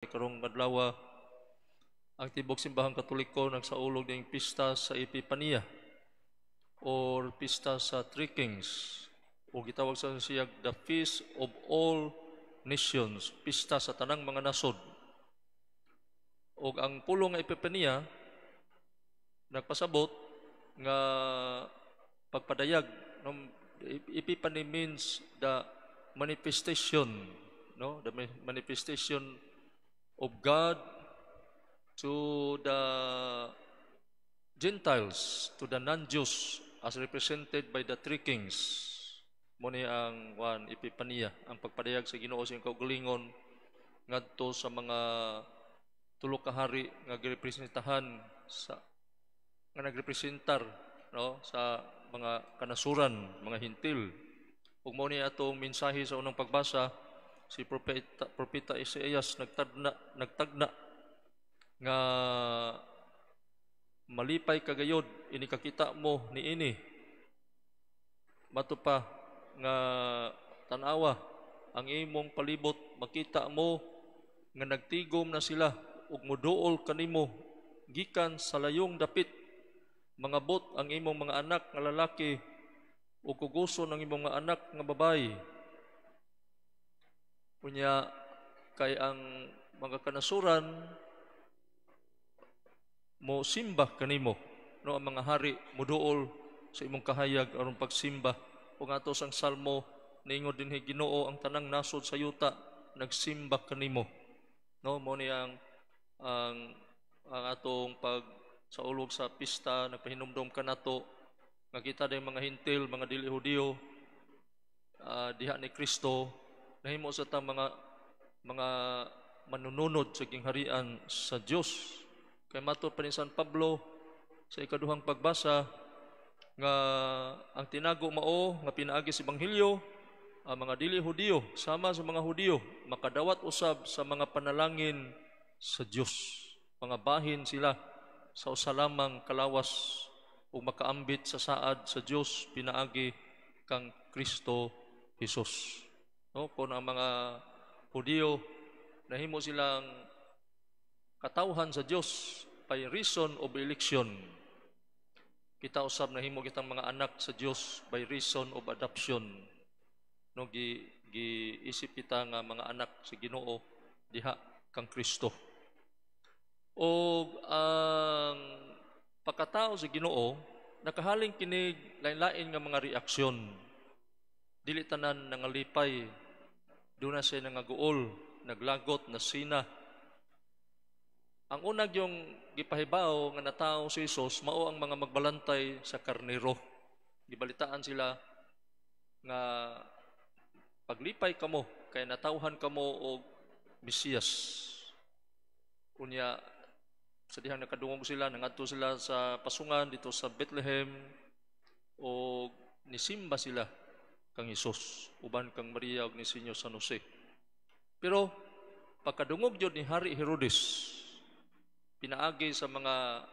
Karong adlaw, ang tibok Simbahang Katoliko nagsaulog ning pista sa Epipania or pista sa Three Kings o gitawag sa siya the Feast of All Nations, pista sa tanang mga nasod. Og ang pulong nga Epipania nagpasabot nga pagpadayag, no? Epiphany means the manifestation, no, the manifestation of God to the Gentiles, to the non-Jews, as represented by the three kings. Mao ni ang one Epipania, ang pagpadayag sa Ginoo sa iyang kaugalingon ngadto sa mga tulo ka hari nga girepresentahan sa nga nagrepresentar, no, sa mga kanasuran, mga Hentil. Ug mao ni atong mensahe sa unang pagbasa, si propeta Isaias nagtagna nga malipay ka gayod ini kakita mo niini. Mato pa nga tan-awa ang imong palibot, makita mo nga nagtigom na sila ug moduol kanimo gikan sa layong dapit. Mangabot ang imong mga anak nga lalaki ug kuguson ang imong mga anak nga babayi. Unya kay ang mga kanasuran mo simba kanimo, no? Ang mga hari moduol sa imong kahayag aron pagsimba. Ug ato sang Salmo, niingon dinhi, "Ginoo, ang tanang nasod sa yuta nagsimba kanimo," no? Mo ni ang atong pag saulog sa pista, nagpahinumdom kanato nga kita din mga Hentil, mga dili Hudiyo, diha ni Kristo nahimo sa ta mga manununod sa gingharian sa Dios. Kay matod pa ni San Pablo sa ikaduhang pagbasa nga ang tinago mao nga pinaagi sa ebanghelyo, ang mga dili Hudiyo sama sa mga Hudiyo makadawat usab sa mga panalangin sa Dios. Mga bahin sila sa usa lamang kalawas ug makaambit sa saad sa Dios pinaagi kang Kristo Jesus. No, kung ang mga Hudiyo nahimo silang katawhan sa Dios by reason of election, kita usab nahimo kitang mga anak sa Dios by reason of adoption. No, gi giisip kita nga mga anak sa Ginoo diha kang Kristo. Og ang pagkatao sa Ginoo nakahaling kinig lain-lain nga mga reaksyon. Dili tanan nangalipay, duna siya nangaguol, naglagot, nasina. Ang unag yung gipahibaw nga natawo si Jesus mao ang mga magbalantay sa karnero. Gibalitaan sila nga paglipay kamo kay natawhan kamo og Mesiyas. Unya sa dihang nakadungog sila, nangadto sila sa pasungan dito sa Bethlehem og nisimba sila kang Hesus uban kang Maria ug ni Senyor San Jose. Pero pagkadungog jud ni Hari Herodes pinaagi sa mga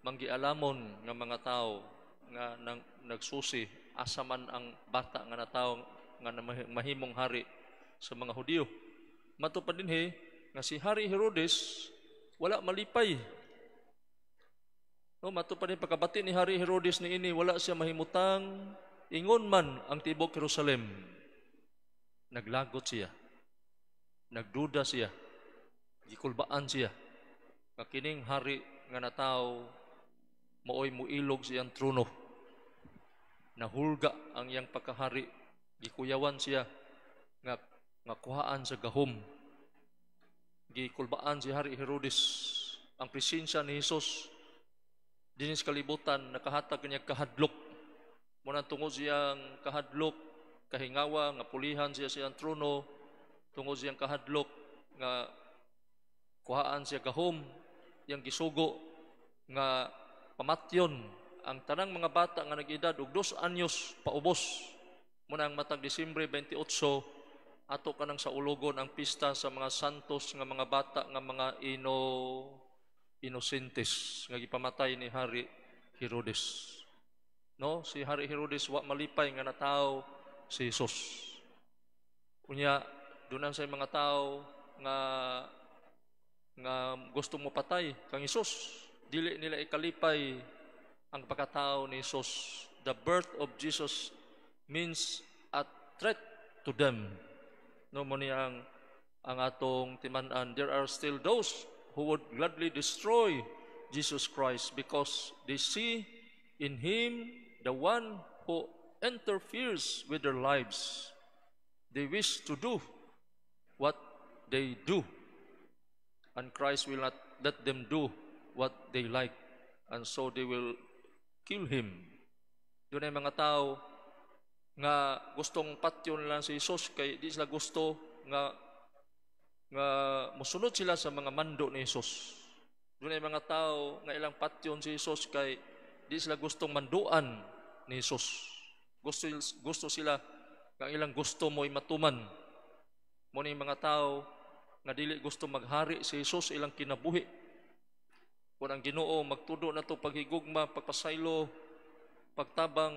manggialamon nga mga tao nga nang, nagsusi asa man ang bata nga natawo nga mahimong hari sa mga Hudiyo. Mato pa dinhi nga si Hari Herodes wala malipay. No, mato pa din pagkabati ni Hari Herodes ni ini, wala siya mahimutang, ingon man ang tibok Jerusalem. Naglagot siya. Nagduda siya. Gikulbaan siya nga kining hari nga nataw maoy muilog sa iyang trono. Nahulga ang iyang pagkahari. Gikuyawan siya nga kuhaan sa gahom. Gikulbaan si Hari Herodes. Ang presensya ni Hesus dinhi sa kalibutan nakahatag kaniya kahadlok. Muna tungod siyang kahadlok, kahingawa nga pulihan siya siyang trono, tungod siyang kahadlok nga kuhaan siya gahom, yang gisugo nga pamatyon ang tanang mga bata nga nag-edad og 2 anyos paubos. Muna ang matag Disyembre 28, ato kanang sa ulogon ang pista sa mga santos nga mga bata nga mga inosentes nga gipamatay ni Hari Herodes. No, si Hari Herodes wa malipay nga nataw si Jesus. Unya dunan sa mga tao nga Nga gusto mo patay kang Hesus. Dili nila ikalipay ang pagkatao ni Hesus. The birth of Jesus means a threat to them. No, mao ni ang atong timan-an. There are still those who would gladly destroy Jesus Christ because they see in him the one who interferes with their lives. They wish to do what they do. And Christ will not let them do what they like. And so they will kill him. Dunay mga tao nga gustong patyon lang si Jesus kay di sila gusto nga musunod sila sa mga mando ni Jesus. Dunay mga tao nga ilang patyon si Jesus kay di sila gustong manduan ni Jesus. Gusto gusto sila nga ang ilang gusto mo'y matuman. Mao ni mga tao nga dili gusto maghari si Jesus ilang kinabuhi. Kung ang Ginoo magtudo nato paghigugma, pagpasaylo, pagtabang,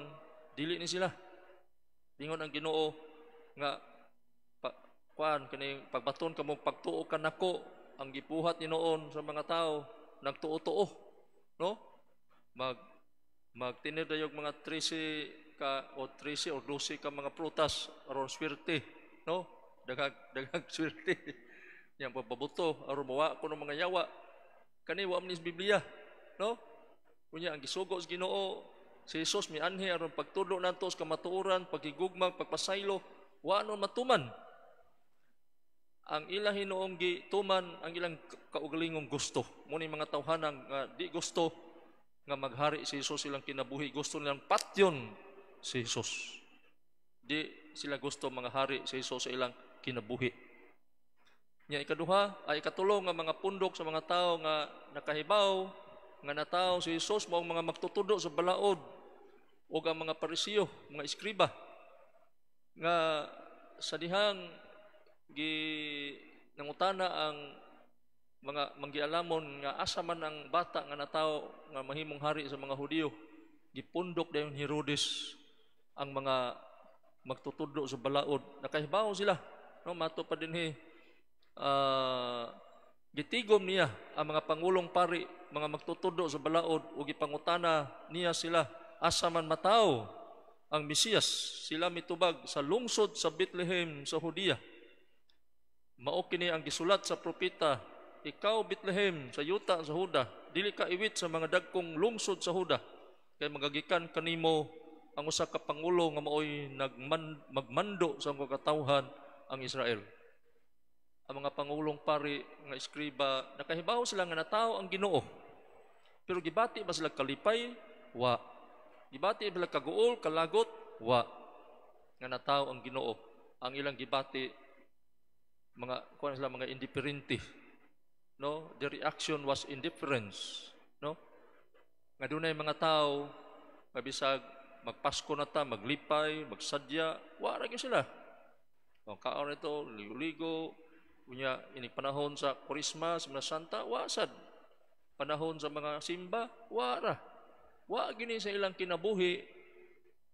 dili ni sila. Ingon ang Ginoo nga kuan kani, pagbaton kamo pagtuo kanako. Ang gibuhat ni noon sa mga tao, nagtuo-tuo, no, magtinir dayog mga 13 ka o 13 o 12 ka mga prutas aron swerte, no, daghag daghag swerte yang pagbabuto aron mawa ko ng mga yawa. Kani wa man ni sa Biblia, no? Unya ang gisugo sa Ginoo si Jesus mianhi aron pagtudlo nato sa kamatuoran, paghigugma, pagpasaylo. Wa nun matuman ang ilang hinuong gituman ang ilang kaugalingong gusto. Mao ni mga tawhanang nga di gusto nga maghari si Jesus ilang kinabuhi, gusto nilang patyon si Jesus. Di sila gusto mga hari si Jesus sa ilang kinabuhi. Nya ikaduha ay ikatulo nga mga pundok sa mga tao nga nakahibaw nga natawo si Jesus mao ang mga magtutudlo sa balaod o ang mga Parisiyo, mga eskriba, nga sa dihang gi nangutana ang mga manggialamon nga asa man ang bata nga natawo nga mahimong hari sa mga Hudiyo, gipundok dayon Herodes ang mga magtutudlo sa balaod. Nakahibaw sila, no? Mato pa dinhi, gitigom niya ang mga pangulong pari, mga magtutudlo sa balaod, ug gipangutana niya sila asa man matawo ang Mesiyas. Sila mitubag, sa lungsod sa Bethlehem sa Judea. Mao kini ang gisulat sa propeta: "Ikaw, Bethlehem, sa yuta sa Juda, dili ka iwit sa mga dagkong lungsod sa Juda, kay magagikan kanimo ang usa ka pangulo nga maoy magmando sa mga katawhan, ang Israel." Ang mga pangulong pari nga eskriba, nakahibaw sila nga natawo ang Ginoo. Pero gibati ba sila kalipay? Wa. Gibati ba sila kaguol, kalagot? Wa. Nga natawo ang Ginoo. Ang ilang gibati, mga kuan sila, mga indiferente. No, the reaction was indifference, no? Nga dunay mga tao nga bisag magpasko na ta, maglipay, magsadya, wa ra gyud sila. O kaon nito, ligo-ligo, unya inig panahon sa Kurisma, sa mga Santa, wa sad. Panahon sa mga simba, wa ra. Wa gini sa ilang kinabuhi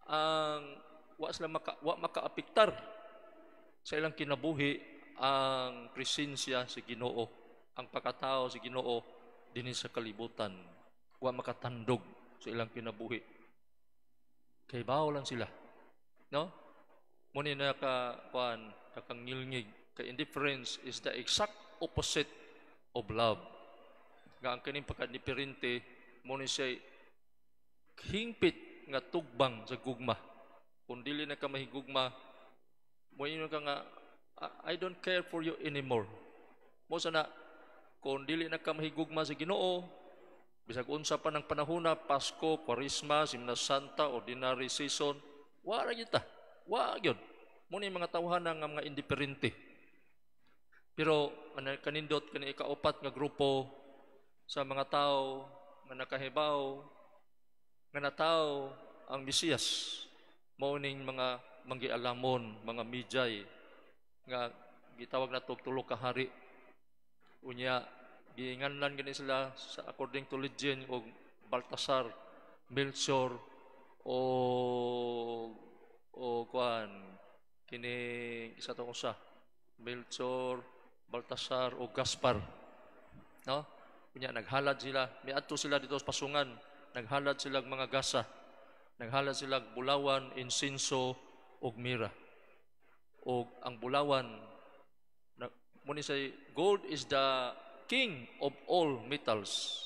ang wa sila wa makaapektar sa ilang kinabuhi ang presensya sa Ginoo, ang pagkatao sa Ginoo dinhi sa kalibutan. Wa makatandog sa ilang kinabuhi. Kay bawo lang sila. No? Mao ni naka kuan, nakangilngig kay indifference is the exact opposite of love. Nga ang kining pagka-indiferente, mao ni siya hingpit nga tugbang sa gugma. Kung dili na ka mahigugma, mo ka nga, "I don't care for you anymore." Mao sana, kung dili na ka mahigugma sa Ginoo, bisag unsa pa ng panahona, Pasko, Kwaresma, Semana Santa, ordinary season, wa ra gyud ta. Wa gyud. Mao ni mga tawhana nga mga indiferente. Pero kanindot kani ikaupat nga grupo sa mga tao nga nakahibaw nga natawo ang Mesiyas, mao ning mga manggialamon, mga Magi nga gitawag nato tulo ka hari. Unya giinganlan gani sila sa according to legend og Baltasar, Melchor o kuan kini isa tong usa, Melchor, Baltasar o Gaspar. No? Kunya naghalad sila, miadto sila dito sa pasungan, naghalad sila og mga gasa. Naghalad sila og bulawan, insenso ug mira. Og ang bulawan na, mo ni say gold is the king of all metals.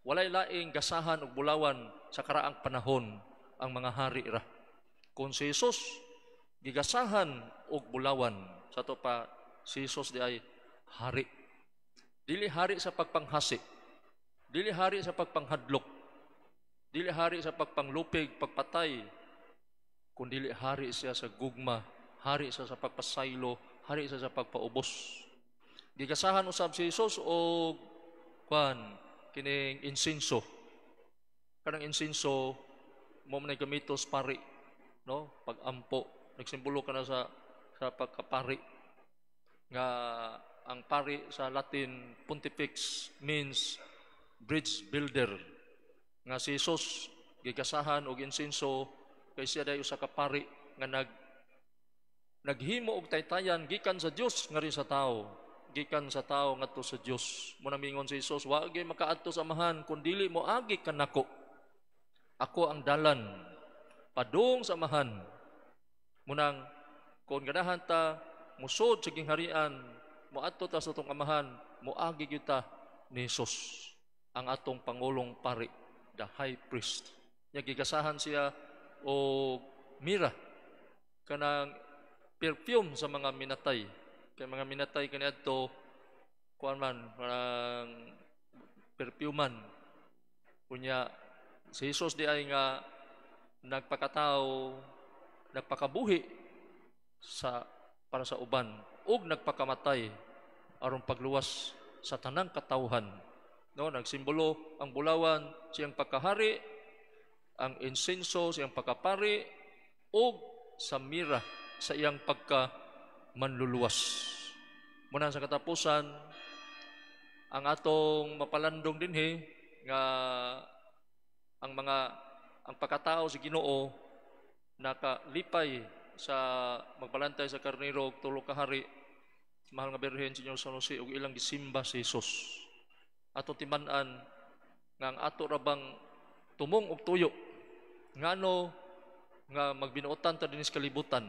Walay laing gasahan og bulawan sa karaang panahon, ang mga hari ra. Kung si Jesus gigasahan og bulawan, sa ato pa si Jesus di ay hari. Dili hari sa pagpanghasi. Dili hari sa pagpanghadlok. Dili hari sa pagpanglupig, pagpatay. Kun dili hari siya sa gugma, hari siya sa pagpasaylo, hari siya sa pagpaubos. Gigasahan usab si Jesus og kwan, kining insenso. Kanang insenso mo man gamitos pari, no? Pag-ampo, nagsimbolo ka na sa pagkapari nga ang pari sa Latin, pontifex, means bridge builder, nga si Jesus gigasahan og insenso kay siya day usa ka pari nga naghimo og taytayan gikan sa Dios ngadto sa tao, gikan sa tao ngadto sa Dios. Mo na mingon si Jesus, "Wa gyud makaadto sa Amahan kun dili mo agi kanako. Ako ang dalan padung sa Amahan." Munang kung ganahan ta musod sa gingharian, moadto ta sa atong Amahan, moagi gyud ta ni Jesus, ang atong pangulong pari, the high priest. Nya gigasahan siya og mira, kanang perfume sa mga minatay. Kay mga minatay kaniadto kuan man, parang perfume. Unya si Jesus di ay nga nagpakatao, nagpakabuhi sa para sa uban ug nagpakamatay aron pagluwas sa tanang katawhan. No, nagsimbolo ang bulawan siyang pagkahari, ang insenso siyang pagkapari, ug sa mira sa iyang pagka manluluwas. Muna sa katapusan, ang atong mapalandong dinhi nga ang mga ang pagkatao sa Ginoo, nakalipay sa magbalantay sa karnero ug tulo ka hari, mahal nga Birhen, Señor San Jose, ug ilang gisimba si Jesus. Ato timan-an nga ang ato ra bang tumong og tuyo ngano nga magbinuotan ta dinhi sa kalibutan,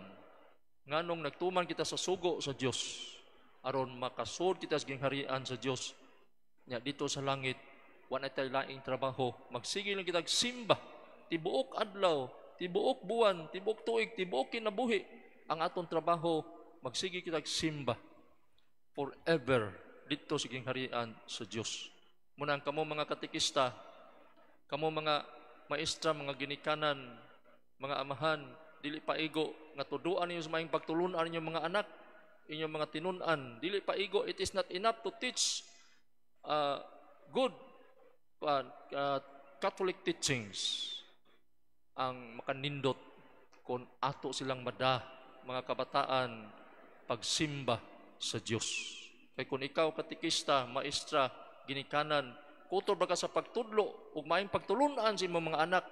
nganong nagtuman kita sa sugo sa Dios, aron makasud kita sa gingharian sa Dios. Nya dito sa langit, wa na tay laing trabaho, magsige lang kita simba tibuok adlaw, tibuok buwan, tibuok tuig, tibuok kinabuhi. Ang atong trabaho, magsige kita simba forever dito sa gingharian sa Dios. Muna ang kamo mga katekista, kamo mga maestra, mga ginikanan, mga amahan, dili paigo nga tuduan ninyo sa maayong pagtulunan ninyong mga anak, inyong mga tinun-an. Dili paigo, it is not enough to teach good Catholic teachings. Ang makanindot kung ato silang mada, mga kabataan, pagsimba sa Dios. Kay kung ikaw katekista, maestra, ginikanan, kutob ba ka sa pagtudlo ug maayong pagtulunan sa imong mga anak,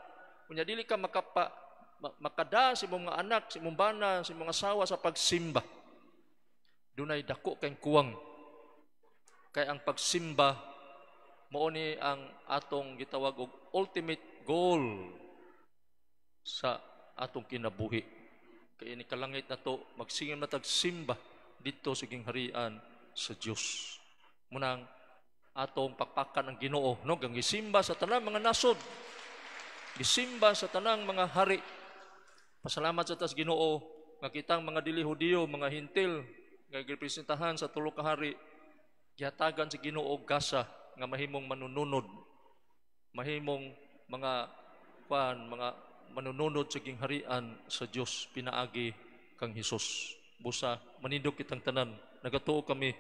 unya dili ka makada sa imong mga anak, sa imong bana, sa imong asawa sa pagsimba, dunay dako kay kuwang. Kay ang pagsimba mao ni ang atong gitawag og ultimate goal sa atong kinabuhi. Kay ini kalangit na to, magsige na tag simba dito sa gingharian sa Dios. Munang atong pakpakan ang Ginoo, no, gang gisimba sa tanang mga nasod, gisimba sa tanang mga hari. Pasalamat sa tas Ginoo nga kitang mga dili Hudiyo, mga Hentil nga girepresentahan sa tulo ka hari, gihatagan sa Ginoo og gasa nga mahimong manununod, mahimong mga kwan, mga manununod sa gingharian sa Dios pinaagi kang Hesus. Busa manindog kitang tanan. Nagatuo kami.